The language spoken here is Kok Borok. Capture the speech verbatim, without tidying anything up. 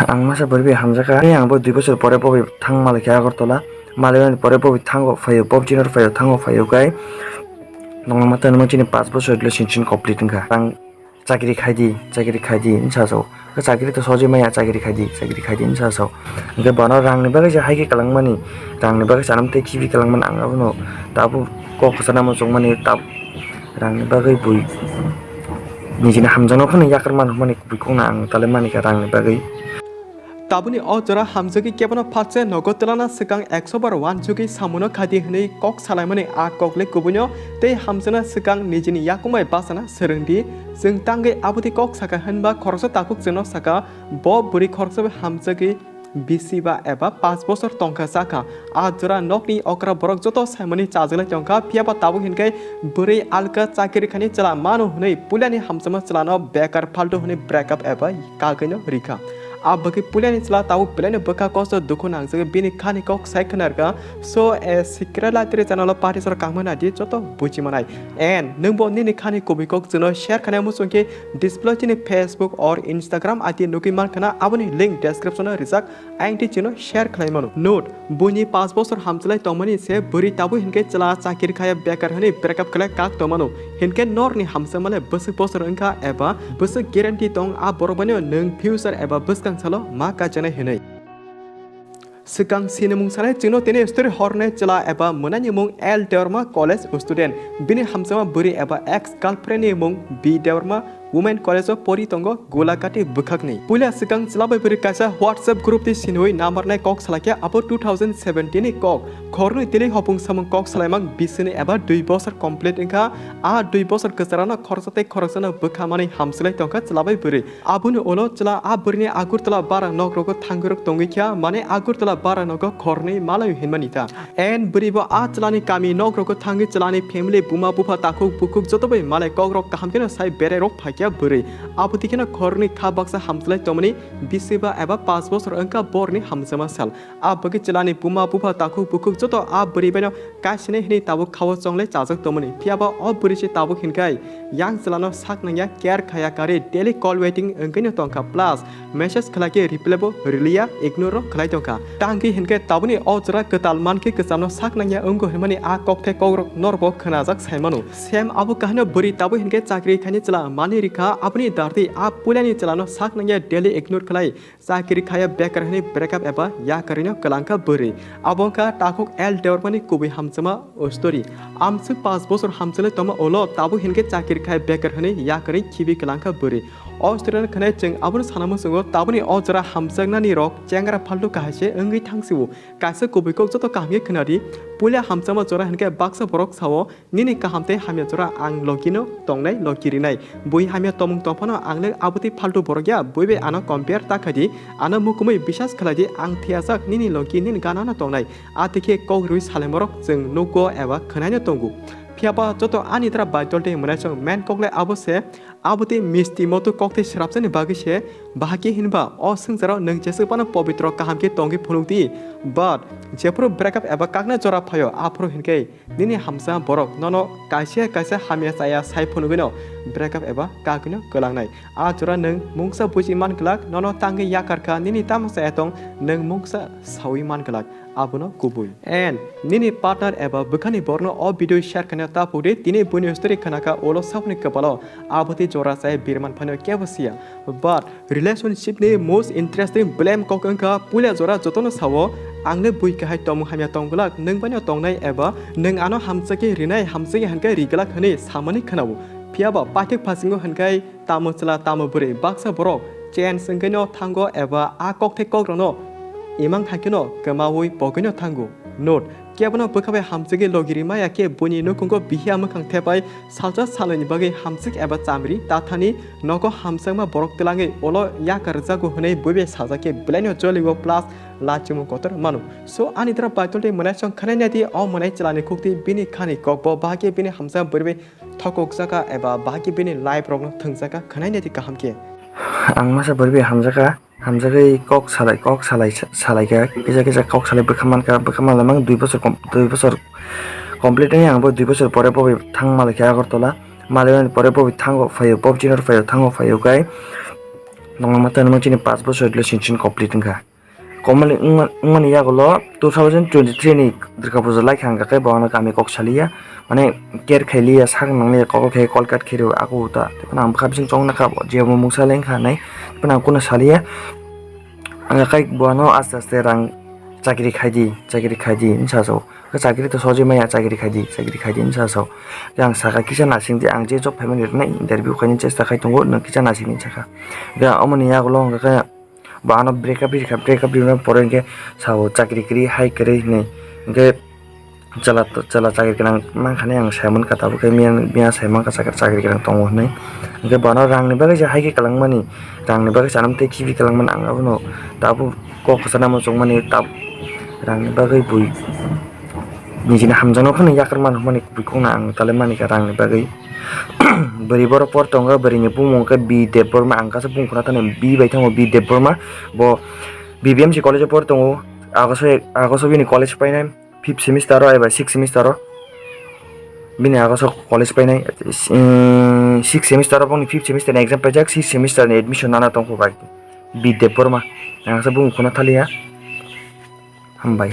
Ang masa bwrwi bai hamjakha. Ani ang bo dui bosor pore bo bai thang malaikha Agartala. Malaimani pore bo bai thango phaio, bo chini phaio, thango phaio kai. Nongma tani chini panch bosor relationship complete wngkha. Ang chakri khaidi, chakri khaidi wngsa sao. Chakri to sojwi maya, chakri khaidi, chakri khaidi wngsa sao. Hwnkhe bono rangni bagwi se hai khe kwlangmani, rangni bagwi se anam tei khibi kwlangmani ang abono tabuk kok kwchana muchungmani tab-, rangni bagwi bui nijini hamjakno phano yakar man hwnmani bui kokno ang tale manikha rangni bagwi. Tabukni o jora hamjagwi kebono phatse nogo twlana swkang ekso bar uansugwi samungo khadi hwnwi kok salaimani a kokle kubuino tei hamjakna swkang nijini yakung bai bachana swrwngdi. Chwng tangwi aboni kok sakha hwnba khoroksa takhuk chwngno sakha, bo bwrwi khoroksa bai hamjagwi bisi ba eba panch bosor tongkha sakha. A jora nokni okra borok joto saimani chajaklai tongkha, phiyaba tabuk hinkhe bwrwi alka chakri khani chwla mano hwnwi puilani hamjakma chwlano bekar phaltu hwnwi breakup eba kagwino rikha. A bagwi puilani chwla tabuk belaino bwkha kosto dukhu nangjagwi bini khani kok sai khwnarkha. So, a secret library channel o party sor kangma naidi joto buji manai. And nwngbo nini khani kubui kok chwngno share khainai muchungkhe display chini Facebook or Instagram I D nugwi mankhana, aboni link description o rijak, ayang tei chwngno share khlai mano. Note, buini panch bosor hamjwlai tongmani se bwrwi tabuk hinkhe chwla chakri khaya bekar hwnwi breakup khlai kak tongmano. Hinkhe norni hamjakmale bwswk bosor wngkha eba bwswk guarantee tong a borok baino nwng future eba bwskang salo ma kaijaknai hwnwi. Swkang sinimung sanai chwngno tini story hornai chwla eba mwnaini mung L Debbarma college student. Bini hamjakma bwrwi eba ex girlfriend ni mung B Debbarma women college o pori tongo Gulakati bwkhakni. Puila swkang chwla bai bwrwi kaisa WhatsApp group tei sinwi number nai kok salakhe abo two thousand seventeen ni kok. Khornwi tili hopung samung kok salaimang bisini eba dui bosor complete wngkha. A dui bosor kwcharano khoroksa tei khoroksano bwkha manwi hamjwlai tongkha chwla bai bwrwi. Aboni ulo chwla a bwrwini Agartala bara nok rogo thangwi rok tongwi kha, mane Agartala bara nogo khornwi malai hinmani ta. En bwrwi bo a chwlani kami nok rogo thangwi chwlani family buma bupha takhuk bukhuk joto bai malai kok rok kaham kheno sai berai rok phaikya bwrwi. Abo tikheno khornwi kha baksa hamjwlai tongmani bisi ba eba panch bosor wngkha borni hamjakma sal. A bagwi chwlani buma bupha takhuk bukhuk joto a bwrwi baino kasinai hwnwi tabuk khao chonglai chajak tongmani. Phiyaba o bwrwi se tabuk hinkhai yang chwlano sak nangya, care khaya karwi daily call waiting wngwino tongkha, plus message khlaikhe reply bo rwliya, ignore rok khlai tongkha. Tangwi hinkhe tabukni o jora kwtal mankhe kwchamno sak nangya wngo hwnmani a kokthai kokrok norbo khwnajak saimano. Same abo kahaino bwrwi tabuk hinkhe chakri khaini chwla manwi rikha, aboni dardi a puilani chwlano sak nangya, daily ignore khlai chakri khaya bekar hwnwi breakup eba yakarino kwlangkha bwrwi. Abo wngkha takhuk L Debbarmani kubui hamjakma story. Amswk panch bosor hamjwlai tongma ulo tabuk hinkhe chakri khaya bekar hwnwi yakarwi khibi kwlangkha bwrwi. O story no khwnai chwng abono sana muchungo tabukni o jora hamjaknani rok chengra phaltu kahai se wngwi thangsio. Kaisa kubui kok joto kaham khe khwnadi. Puila hamjakma jora hinkhe baksa borok sao, nini kaham tei hamya jora ang logi no tongnai, logi rinai. Bui hamya tongmung tongphano ang le abotwi phaltu borok ya, bui bai ano compare ta khaidi, ano mukumui bisas khlaidi, ang thiyajak nini logi nini gana no tongnai. A tikhe kok rwi salaimorok chwng nugo eba khwnaino tongo. Phiyaba joto ani dra baidol tei mwnaisong main kok le abo se, abotwi misti moto kok tei srapsani bagwi se, bahai khe hinba o swngcharo nwng jeswk phano pobitro kaham khe tongwi phunukdi. But jephuru breakup eba kakna jora phaio, aphuru hinkhe nini hamsa borok nono kaisa kaisa hamya chaya sai phunugwino breakup eba kagwino kwlangnai. A jora nwng mungsa buji man glak, nono tangwi yakar kha, nini tamo chaya tong nwng mungsa saui man glak, abono kubui. And nini partner eba bwkhani borokno o video share khaina ta pudi, tini buini story khwnakha ulo saboni kwbalo, abotwi jora chaya birman phano kebo siya. But relationship ni most interesting blame kok wngkha puila jora jotono sao, ang le bui kahai tongmung hamya tong glak, nwng baino tongnai eba nwng ano hamjakhe rinai, hamjakhe hankhe ri glak hwnwi samani khwnao. Phiyaba paithak phasingo hinkhai tamo chwla tamo bwrwi baksa borok change wngkhaino thango eba a kokthai kokrokno imang haikheno kwmaui pogwino thango. Note, kebono bwkha bai hamjakhe logi rimaya khe buini nukhungo bihiya mwkhang thepai salsa salnwini bagwi hamjak eba chamri tathani nogo hamjakma borok twlangwi ulo yakar rwjago hwnwi bui bai sajak khe belaino jolio plus lachimung kotor mano. So ani dra baitol tei mwnaisong khwnai naidi o mwnai chwlani khukti bini khani kokbo bahai khe bini hamjakma bwrwi bai thokokjaka eba bahai khe bini life rokno thwngjaka khwnai naidi kaham khe. Ang masa bwrwi bai hamjakha. Hamjagwi kok salai, kok salai, salaikha, kisa kisa kok salai bwkha mankha, bwkha manlaimang dui bosor kom-, dui bosor complete wngya, ang bo dui bosor pore bo bai thang malaikha Agartala, malaimani pore bo bai thango phaio, bo chini phaio, thango phaio kai. Nongma tani chini paanch bochor relationship complete wngkha. Komani wngma-, wngmani yagulo two thousand twenty-three ni Durga Puja lai kha, hwnkha khe bo ano kami kok saliya, mane care khailiya, sak nangliya, kok khe call cut khe rw ako ta. Tei phano ang bwkha bising chong nakha bo, je bo mungsa leng kha nai, tei phano ang kunu saliya. Hwnkha khe bo ano aste aste rang chakri khai di, chakri khai di, wngsa so. Khe chakri to sojwi maya, chakri khai di, chakri khai di, wngsa so. Khe ang sakha kisa nasing di, ang je job phaimani rwnai interview khaina chesta khai tongo, nwng kisa nasing di sakha. Khe omoni yagulo hwnkha khe bo ano breakup rikha, breakup rina pore hwnkhe sao chakri kwrwi hai kwrwi hinwi. Hwnkhe chwla, chwla chakri gwnang mankha hinwi ang saimankha, tabuk khe miya, miya saimankha chakri, chakri gwnang tongo hinwi. Hwnkhe bo ano rangni bagwi se hai khe kwlangmani, rangni bagwi se ano tei khibi kwlangmani ang abono tabuk kok kwchana muchungmani tab-, rangni bagwi bui nijini hamjakno phano yakarma hwnmani kubui kokno ang talai manikha rangni bagwi. Bwrwi borok por tongo, bwrwini bumung khe B Debbarma, ang kaisa bumung khna thani B bai thango, B Debbarma. Bo B B M C college-o por tongo, Agoso, Agoso bini college painai fifth semester-o eba sixth semester-o. Bini Agoso college painai, eh, sixth semester-o boni fifth semester-ni exam paijak, sixth semester-ni admission nana tongkho bai. B Debbarma, ang kaisa bumung khna thaliya. Hambai.